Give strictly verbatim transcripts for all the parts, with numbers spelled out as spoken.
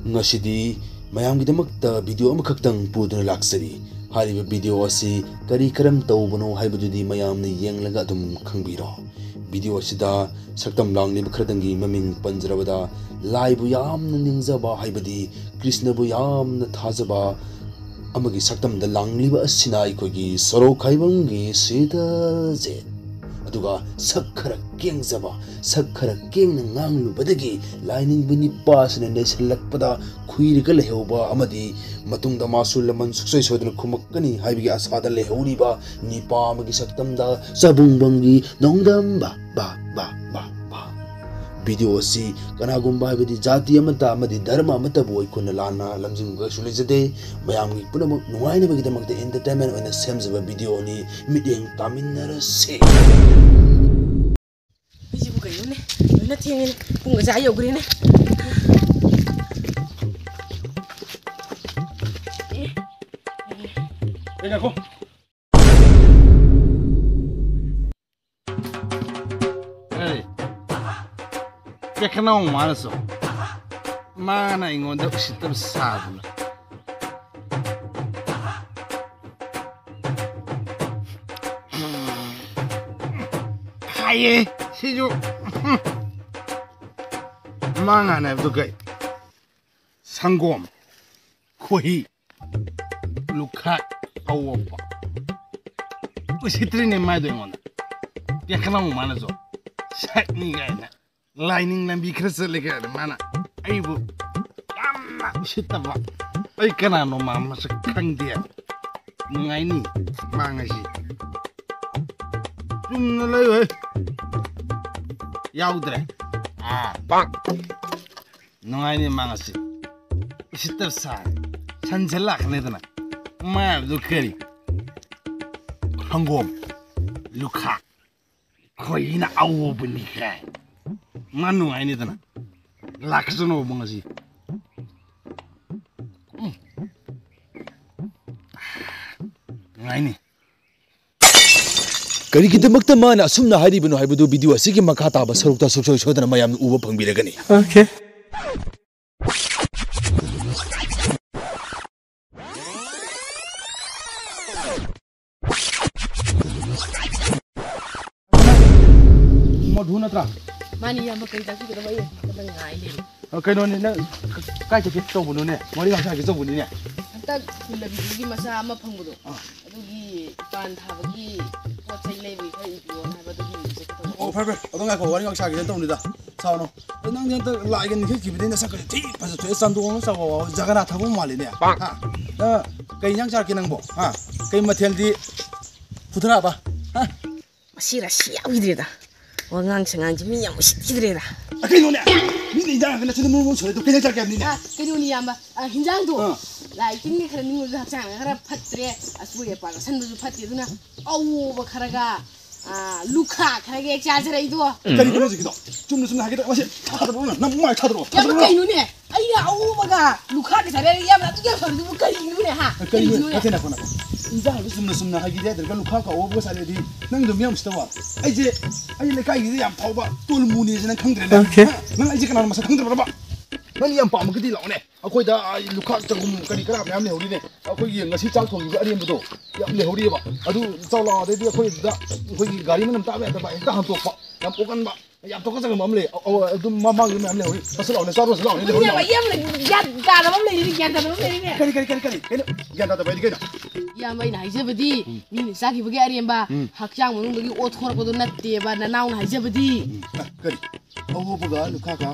ꯉꯁꯤꯗꯤ ꯃꯌꯥꯝꯒꯤꯗꯃꯛꯇ ꯚꯤꯗꯤꯑꯣ ꯑꯃꯈꯛꯇꯪ ꯄꯨꯗꯨꯅ ꯂꯥꯛꯆꯔꯤ꯫ ꯍꯥꯏꯔꯤꯕ ꯚꯤꯗꯤꯑꯣ ꯑꯁꯤ ꯀꯔꯤ ꯀꯔꯝ ꯇꯧꯕꯅꯣ ꯍꯥꯏꯕꯗꯨꯗꯤ ꯃꯌꯥꯝꯅ ꯌꯦꯡꯂꯒ ꯑꯗꯨꯝ ꯈꯪꯕꯤꯔꯣ꯫ ꯚꯤꯗꯤꯑꯣ ꯑꯁꯤꯗ ꯁꯛꯇꯝ ꯂꯥꯡꯂꯤꯕ ꯈꯔꯗꯪꯒꯤ ꯃꯃꯤꯡ ꯄꯟꯖꯔꯕꯗ, ꯂꯥꯏꯕꯨ ꯌꯥꯝꯅ ꯅꯤꯡꯖꯕ, ꯍꯥꯏꯕꯗꯤ ꯀ꯭ꯔꯤꯁꯅꯕꯨ ꯌꯥꯝꯅ ꯊꯥꯖꯕ ꯑꯃꯒꯤ ꯁꯛꯇꯝꯗ ꯂꯥꯡꯂꯤꯕ ꯑꯁꯤꯅ ꯑꯩꯈꯣꯏꯒꯤ ꯁꯣꯔꯣꯛ ꯈꯥꯏꯕꯝꯒꯤ ꯁꯤꯇꯥꯖꯦꯠ꯫ ꯑꯗꯨꯒ ꯁꯛ ꯈꯔ ꯀꯦꯡꯖꯕ, ꯁꯛ ꯈꯔ ꯀꯦꯡꯅ ꯉꯥꯡꯂꯨꯕꯗꯒꯤ ꯂꯥꯏꯅꯤꯡꯕ ꯅꯤꯄꯥꯁꯤꯅ ꯅꯩꯁꯜꯂꯛꯄꯗ ꯈꯨꯏꯔꯒ ꯂꯩꯍꯧꯕ ꯑꯃꯗꯤ ꯃꯇꯨꯡꯗ ꯃꯥꯁꯨ ꯂꯃꯟ ꯁꯨꯡꯁꯣꯏ ꯁꯣꯏꯗꯅ ꯈꯨꯝꯃꯛꯀꯅꯤ ꯍꯥꯏꯕꯒꯤ ꯑꯁꯥꯗ ꯂꯩꯍꯧꯔꯤꯕ ꯅꯤꯄꯥ ꯑꯃꯒꯤ ꯁꯛꯇꯝꯗ ꯆꯕꯨꯡꯕꯪꯒꯤ ꯅꯣꯡꯗꯝꯕ ꯕꯥ ꯕꯥ ꯕꯥ ꯕꯥ꯫ ꯚꯤꯗꯤꯑꯣ ꯑꯁꯤ ꯀꯅꯥꯒꯨꯝꯕ, ꯍꯥꯏꯕꯗꯤ ꯖꯥꯇꯤ ꯑꯃꯠꯇ ꯑꯃꯗꯤ ꯙꯔꯃ ꯑꯃꯠꯇꯕꯨ ꯑꯩꯈꯣꯏꯅ ꯂꯥꯟꯅ ꯂꯝꯖꯤꯡꯕ ꯀꯩꯁꯨ ꯂꯩꯖꯗꯦ꯫ ꯃꯌꯥꯝꯒꯤ ꯄꯨꯝꯅꯃꯛ ꯅꯨꯡꯉꯥꯏꯅꯕꯒꯤꯗꯃꯛꯇ, entertainment ꯑꯣꯏꯅ ꯁꯦꯝꯖꯕ ꯚꯤꯗꯤꯑꯣꯅꯤ꯫ ꯃꯤꯠꯌꯦꯡ ꯇꯥꯃꯤꯟꯅꯔꯁꯤ꯫ ꯑꯩꯁꯤꯕꯨ ꯀꯩꯅꯣꯅꯦ, ꯂꯣꯏꯅ ꯊꯦꯡꯉꯦꯅꯦ, ꯄꯨꯡ ꯑꯁꯤ ꯑꯥ ꯌꯧꯈ꯭ꯔꯦꯅꯦ꯫ ꯑꯦ, ꯉꯥꯏꯈꯣ꯫ ꯑꯦ, ꯄꯦꯈꯅꯥꯎ ꯃꯥꯅꯁꯨ ꯃꯥꯅ ꯑꯩꯉꯣꯟꯗ ꯎꯁꯤꯠꯇꯕ ꯁꯥꯗꯅ꯫ ꯍꯥꯏꯌꯦ, ꯁꯤꯁꯨ꯫ ꯃꯥ ꯉꯥꯟꯅꯕꯗꯨ ꯀꯩ? ꯁꯪꯒꯣꯝ, ꯈꯣꯏꯍꯤ, ꯂꯨꯈꯥꯛ, ꯑꯋꯣꯛꯄ꯫ ꯎꯁꯤꯠꯇ꯭ꯔꯤꯅꯦ ꯃꯥꯏꯗꯣ ꯑꯩꯉꯣꯟꯗ꯫ ꯄꯦꯈꯅꯥꯎ ꯃꯥꯅꯁꯨ ꯁꯛꯅꯤ ꯀꯥꯏꯅ, ꯂꯥꯏꯅꯤꯡ ꯂꯝꯕꯤ ꯈꯔ ꯆꯠꯂꯦ ꯀꯥꯏꯅ ꯃꯥꯅ ꯑꯩꯕꯨ ꯌꯥꯝꯅ ꯎꯁꯤꯠꯇꯕ꯫ ꯑꯩ ꯀꯅꯥꯅꯣ ꯃꯥ ꯃꯁꯛ ꯈꯪꯗꯦ꯫ ꯅꯨꯡꯉꯥꯏꯅꯤ ꯃꯥ ꯉꯁꯤ꯫ ꯆꯨꯝꯅ ꯂꯩꯌꯨꯍꯦ꯫ ꯌꯥꯎꯗ꯭ꯔꯦ꯫ ꯑꯥ꯫ ꯅꯨꯡꯉꯥꯏꯅꯤ ꯃꯥ ꯉꯁꯤ꯫ ꯎꯁꯤꯠꯇꯕ ꯁꯥꯏ꯫ ꯁꯟꯁꯦ ꯂꯥꯛꯀꯅꯤꯗꯅ꯫ ꯃꯥ ꯍꯥꯏꯕꯗꯨ ꯀꯔꯤ? ꯁꯪꯒꯣꯝ, ꯂꯨꯈꯥꯛ, ꯈꯣꯏꯍꯤꯅ ꯑꯋꯣꯄꯅꯤ ꯀꯥꯏ꯫ ꯃꯥ ꯅꯨꯡꯉꯥꯏꯅꯤꯗꯅ꯫ ꯂꯥꯛꯁꯅꯣꯕ ꯉꯁꯤ꯫ ꯎꯝ꯫ ꯅꯨꯡꯉꯥꯏꯅꯤ꯫ ꯀꯔꯤꯒꯤꯗꯃꯛꯇ ꯃꯥꯅ ꯑꯁꯨꯝꯅ ꯍꯥꯏꯔꯤꯕꯅꯣ ꯍꯥꯏꯕꯗꯨ ꯚꯤꯗꯤꯑꯣ ꯑꯁꯤꯒꯤ ꯃꯈꯥ ꯇꯥꯕ ꯁꯔꯨꯛꯇ ꯁꯨꯡꯁꯣꯏ ꯁꯣꯏꯗꯅ ꯃꯌꯥꯝꯅ ꯎꯕ ꯐꯪꯕꯤꯔꯒꯅꯤ꯫ Okay. ꯅꯠꯇ꯭ꯔꯥ? ꯃꯥꯅꯤ, ꯏꯌꯥꯝꯕ, ꯀꯔꯤ ꯇꯥꯛꯄꯤꯒꯗꯕ? ꯑꯩ ꯍꯦꯛꯇ ꯉꯥꯏ ꯂꯩꯔꯦ꯫ ꯑ, ꯀꯩꯅꯣꯅꯦ, ꯅꯪ ꯀꯥꯏ ꯆꯠꯀꯦ ꯇꯧꯕꯅꯣꯅꯦ? ꯋꯥꯔꯤ ꯉꯥꯛ ꯁꯥꯒꯦ ꯇꯧꯕꯅꯤꯅꯦ꯫ ꯍꯟꯗꯛ ꯈꯨꯜ ꯂꯝꯕꯤꯗꯨꯒꯤ ꯃꯆꯥ ꯑꯃ ꯐꯪꯕꯗꯣ, ꯑꯥ꯫ ꯑꯗꯨꯒꯤ ꯄꯥꯟ ꯊꯥꯕꯒꯤ ꯄꯣꯠ ꯆꯩ ꯂꯩꯕꯒꯤ ꯈꯔ ꯏꯕꯤꯌꯣꯅ ꯍꯥꯏꯕ, ꯑꯗꯨꯒꯤ ꯌꯦꯡꯕ ꯆꯠꯀꯦ ꯇꯧꯕ꯫ ꯑꯣ, ꯐꯔꯦ, ꯐꯔꯦ꯫ ꯑꯗꯣ ꯉꯥꯏꯈꯣ, ꯋꯥꯔꯤ ꯉꯥꯛ ꯁꯥꯒꯦ ꯇꯧꯅꯤꯗ꯫ ꯁꯥꯎꯅꯣ꯫ ꯑꯗꯣ ꯅꯪꯗꯤ ꯍꯟꯗꯛ ꯂꯥꯏꯒ ꯅꯤꯡꯈꯠꯈꯤꯕꯗꯒꯤ ꯅꯁꯛꯀꯁꯦ ꯊꯤ ꯐꯖꯊꯣꯛꯑꯦ, ꯆꯟꯗꯣꯟ ꯑꯃ ꯆꯥꯎꯕ ꯖꯒꯅꯥꯊ ꯊꯥꯕ ꯃꯥꯜꯂꯤꯅꯦ꯫ ꯍꯥ? ꯅꯪ ꯀꯩ ꯏꯟꯖꯥꯡ ꯆꯥꯔꯛꯀꯦ ꯅꯪꯕꯣ? ꯍꯥ? ꯀꯩ ꯃꯊꯦꯜꯗꯤ ꯐꯨꯊꯔꯛꯑꯕ? ꯍꯥ? ꯃꯁꯤ ꯔꯥꯁꯤ ꯌꯥꯎꯈꯤꯗ꯭ꯔꯦꯗ꯫ ꯋꯥꯉꯥꯡ ꯁꯉꯥꯡꯁꯤ ꯃꯤ ꯌꯥꯝ ꯎꯁꯤꯠꯈꯤꯗ꯭ꯔꯦꯗ꯫ ꯑ, ꯀꯩꯅꯣꯅꯦ? ꯃꯤꯅ ꯏꯟꯖꯥꯡ ꯍꯥꯏꯔꯒ ꯅꯆꯤꯟꯗ ꯃꯔꯨ ꯃꯔꯨ ꯁꯣꯏꯔꯦ꯫ ꯑꯗꯨ ꯀꯩ ꯏꯟꯖꯥꯡ ꯆꯥꯔꯛꯀꯦ ꯍꯥꯏꯕꯅꯤꯅꯦ? ꯑ, ꯀꯩꯅꯣꯅꯤ ꯏꯌꯥꯝꯕ, ꯑ, ꯍꯤꯟꯖꯥꯡꯗꯣ ꯑꯥ꯫ ꯂꯥꯏ ꯇꯤꯟꯒꯤ ꯈꯔ ꯅꯤꯡꯉꯨꯔꯒ ꯍꯛꯆꯥꯡ ꯈꯔ ꯐꯠꯇ꯭ꯔꯦ, ꯑꯁꯣꯏ ꯑꯄꯥ ꯆꯥꯁꯟꯕꯁꯨ ꯐꯠꯇꯦ, ꯑꯗꯨꯅ ꯑꯋꯣꯕ ꯈꯔꯒ, ꯑ, ꯂꯨꯈꯥ ꯈꯔꯒ ꯍꯦꯛ ꯆꯥꯖꯔꯛꯏꯗꯣ꯫ ꯀꯔꯤꯅꯣ ꯍꯧꯖꯤꯛꯀꯤꯗꯣ? ꯆꯨꯝꯅ ꯆꯨꯝꯅ ꯍꯥꯏꯒꯦ ꯇꯧ-, ꯃꯁꯤ ꯊꯥꯗꯔꯛꯑꯣ, ꯅꯪ ꯃꯥꯏ ꯊꯥꯗꯔꯛꯑꯣ, ꯏꯌꯥꯝꯕ, ꯊꯥꯗꯔꯛꯑꯣ꯫ ꯀꯩꯅꯣꯅꯦ? ꯑꯩꯅ ꯑꯎꯕꯒ ꯂꯨꯈꯥꯛꯀ ꯆꯥꯔꯦ, ꯏꯌꯥꯝꯕ ꯑꯗꯨꯛ ꯌꯥꯝ ꯐꯕꯗꯨꯕꯨ ꯀꯔꯤꯅꯣꯅꯦ, ꯍꯥ? ꯀꯔꯤꯅꯣ? ꯀꯔꯤꯅꯣꯅꯦ? ꯅꯠꯇꯦ, ꯅꯥꯈꯣ, ꯅꯥꯈꯣ꯫ ꯏꯟꯖꯥꯡꯗꯣ ꯆꯨꯝꯅ ꯆꯨꯝꯅ ꯍꯥꯏꯈꯤꯗꯦ ꯍꯥꯏꯗ꯭ꯔꯒ ꯂꯨꯈꯥꯛꯀ ꯑꯎꯕꯒ ꯆꯥꯔꯦꯗꯤ ꯅꯪꯗꯣ ꯃꯤꯌꯥꯝ ꯎꯁꯤꯠꯇꯕ꯫ ꯑꯩꯁꯦ, ꯑꯩ ꯂꯩꯀꯥꯏꯒꯤꯗꯤ ꯌꯥꯝ ꯐꯥꯎꯕ ꯇꯣꯜꯃꯨꯅꯦꯁꯦ ꯅꯪ ꯈꯪꯗ꯭ꯔꯦꯅꯦ꯫ ꯑꯣꯀꯦ꯫ ꯍꯥ? ꯅꯪ ꯑꯩꯁꯦ ꯀꯅꯥꯅ ꯃꯁꯛ ꯈꯪꯗ꯭ꯔꯕ? ꯅꯪ ꯌꯥꯝ ꯄꯥꯝꯃꯒꯗꯤ ꯂꯥꯛꯑꯣꯅꯦ꯫ ꯑꯩꯈꯣꯏꯗ, ꯑ, ꯂꯨꯈꯥꯛ ꯆꯒꯨꯝ ꯀꯔꯤ ꯀꯔꯥ ꯃꯌꯥꯝ ꯂꯩꯍꯧꯔꯤꯅꯦ꯫ ꯑꯩꯈꯣꯏꯒꯤ ꯉꯁꯤ ꯆꯥꯛ ꯊꯣꯡꯈꯤꯕ ꯑꯔꯦꯝꯕꯗꯣ ꯌꯥꯝ ꯂꯩꯍꯧꯔꯤꯑꯕ꯫ ꯑꯗꯨ ꯆꯥꯎ ꯂꯥꯛꯑꯣ, ꯑꯗꯩꯗꯤ ꯑꯩꯈꯣꯏꯗ, ꯑꯩꯈꯣꯏꯒꯤ ꯒꯥꯔꯤ ꯃꯅꯝ ꯇꯥꯕ ꯌꯥꯗꯕ ꯍꯦꯛꯇ ꯍꯟꯇꯣꯛꯄ꯫ ꯌꯥꯝ ꯑꯣꯛꯀꯟꯕ꯫ ꯌꯥꯝ ꯇꯣꯛꯀꯠꯆꯒꯟꯕ ꯑꯃ ꯂꯩ꯫ ꯑꯧ, ꯑꯗꯨꯝ ꯃꯃꯥꯡꯒꯤ ꯃꯌꯥꯝ ꯂꯩꯍꯧꯔꯤ꯫ ꯆꯠꯁꯤꯜꯂꯛꯑꯣꯅꯦ, ꯆꯥꯔꯨꯔꯁꯤ ꯂꯥꯛꯑꯣꯅꯦ, ꯂꯩꯍꯧꯔꯤ ꯏꯌꯥꯝꯕ, ꯃꯌꯥꯝ꯫ ꯏꯌꯥꯝꯕ, ꯒ꯭ꯌꯥꯟ ꯇꯥꯗꯕ ꯑꯃ ꯂꯩꯔꯤꯅꯦ, ꯒ꯭ꯌꯥꯟ ꯇꯥꯗꯕ ꯑꯃ ꯂꯩꯔꯤꯅꯦ꯫ ꯀꯔꯤ, ꯀꯔꯤ, ꯀꯔꯤ, ꯀꯔꯤ? ꯀꯩꯅꯣ? ꯒ꯭ꯌꯥꯟ ꯇꯥꯗꯕ ꯍꯥꯏꯗꯤ ꯀꯩꯅꯣ? ꯏꯌꯥꯝꯕ, ꯑꯩꯅ ꯍꯥꯏꯖꯕꯗꯤ, ꯎꯝ꯫ ꯃꯤꯅ ꯆꯥꯈꯤꯕꯒꯤ ꯑꯔꯦꯝꯕ, ꯎꯝ꯫ ꯍꯛꯆꯥꯡ ꯃꯅꯨꯡꯗꯒꯤ ꯑꯣꯠꯊꯣꯔꯛꯄꯗꯣ ꯅꯠꯇꯦꯕ, ꯅꯅꯥꯎꯅ ꯍꯥꯏꯖꯕꯗꯤ꯫ ꯎꯝ꯫ ꯑ, ꯀꯔꯤ? ꯑꯎꯕꯒ ꯂꯨꯈꯥꯛꯀ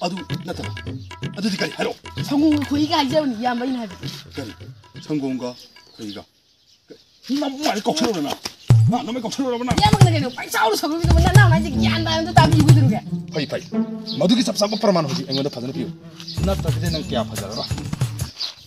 ꯑꯗꯨ ꯅꯠꯇꯕ꯫ ꯑꯗꯨꯗꯤ ꯀꯔꯤ? ꯍꯥꯏꯔꯛꯑꯣ꯫ ꯁꯪꯒꯣꯝꯒ ꯈꯣꯏꯍꯤꯒ ꯍꯥꯏꯖꯕꯅꯤ, ꯏꯌꯥꯝꯕ, ꯑꯩꯅ ꯍꯥꯏꯕꯗꯤ꯫ ꯀꯔꯤ? ꯁꯪꯒꯣꯝꯒ ꯈꯣꯏꯍꯤꯒ? ꯅꯃꯥꯏ ꯀꯥꯎꯁꯜꯂꯨꯔꯕ ꯅꯪ? ꯍꯥ? ꯅꯃꯥꯏ ꯀꯥꯎꯁꯜꯂꯨꯔꯕ ꯅꯪ? ꯏꯌꯥꯝꯕꯅ ꯀꯩꯅꯣ ꯄꯪꯆꯥꯎꯗ ꯁꯧꯔꯨꯕꯤꯗꯨꯕꯨ ꯅꯅꯥꯎ ꯍꯥꯏꯁꯦ ꯒ꯭ꯌꯥꯟ ꯇꯥꯅ ꯑꯝꯇ ꯇꯥꯕꯤꯌꯨ ꯀꯩꯗꯧꯔꯒꯦ? ꯐꯩ, ꯐꯩ꯫ ꯃꯗꯨꯒꯤ ꯆꯞ ꯆꯥꯕ ꯄ꯭ꯔꯃꯥꯟ ꯍꯧꯖꯤꯛ ꯑꯩꯉꯣꯟꯗ ꯐꯖꯅ ꯄꯤꯌꯨ꯫ ꯅꯠꯇ꯭ꯔꯒꯗꯤ ꯅꯪ ꯀꯌꯥ ꯐꯖꯔꯔꯣꯏ꯫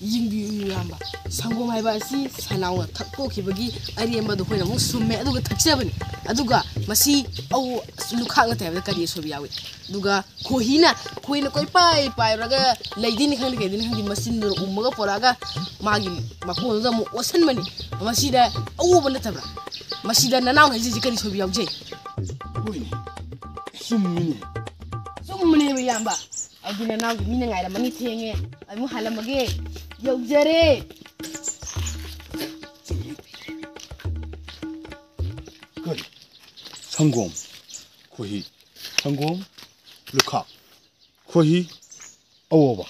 ꯌꯦꯡꯕꯤꯌꯨ ꯏꯌꯥꯝꯕ, ꯁꯪꯒꯣꯝ ꯍꯥꯏꯕ ꯑꯁꯤ ꯁꯟꯅꯥꯎꯅ ꯊꯛꯇꯣꯛꯈꯤꯕꯒꯤ ꯑꯔꯦꯝꯕꯗꯣ ꯑꯩꯈꯣꯏꯅ ꯑꯃꯨꯛ ꯁꯨꯝꯃꯦ ꯑꯗꯨꯒ ꯊꯛꯆꯕꯅꯤ꯫ ꯑꯗꯨꯒ ꯃꯁꯤ ꯑꯧ ꯂꯨꯈꯥꯛ ꯅꯠꯇꯦ ꯍꯥꯏꯕꯗ ꯀꯔꯤ ꯑꯁꯣꯏꯕ ꯌꯥꯎꯏ? ꯑꯗꯨꯒ ꯈꯣꯏꯍꯤꯅ, ꯈꯣꯏꯅ ꯀꯣꯏꯄꯥꯏ ꯄꯥꯏꯔꯒ ꯂꯩꯗꯤꯅꯤ ꯈꯪꯗꯦ ꯀꯩꯗꯤꯅꯤ ꯈꯪꯗꯦ, ꯃꯆꯤꯟꯗꯨꯅ ꯎꯝꯃꯒ ꯄꯣꯔꯛꯑꯒ ꯃꯥꯒꯤ ꯃꯀꯣꯟꯗꯨꯗ ꯑꯃꯨꯛ ꯑꯣꯠꯁꯟꯕꯅꯤ꯫ ꯃꯁꯤꯗ ꯑꯎꯕ ꯅꯠꯇꯕ꯭ꯔꯥ? ꯃꯁꯤꯗ ꯅꯅꯥꯎꯅ ꯍꯥꯏꯖꯔꯤꯁꯦ ꯀꯔꯤ ꯁꯣꯏꯕ ꯌꯥꯎꯖꯩ? ꯍꯣꯏꯅꯦ, ꯆꯨꯝꯃꯤꯅꯦ꯫ ꯆꯨꯝꯕꯅꯦꯕ ꯏꯌꯥꯝꯕ꯫ ꯑꯗꯨ ꯅꯅꯥꯎꯒꯤ ꯃꯤꯅ ꯉꯥꯏꯔꯝꯃꯅꯤ, ꯊꯦꯡꯉꯦ꯫ ꯑꯃꯨꯛ ꯍꯜꯂꯝꯃꯒꯦ꯫ ꯌꯧꯖꯔꯦ꯫ ꯀꯔꯤ? ꯁꯪꯒꯣꯝ, ꯈꯣꯏꯍꯤ, ꯁꯪꯒꯣꯝ, ꯂꯨꯈꯥꯛ, ꯈꯣꯏꯍꯤ, ꯑꯋꯣꯕ꯫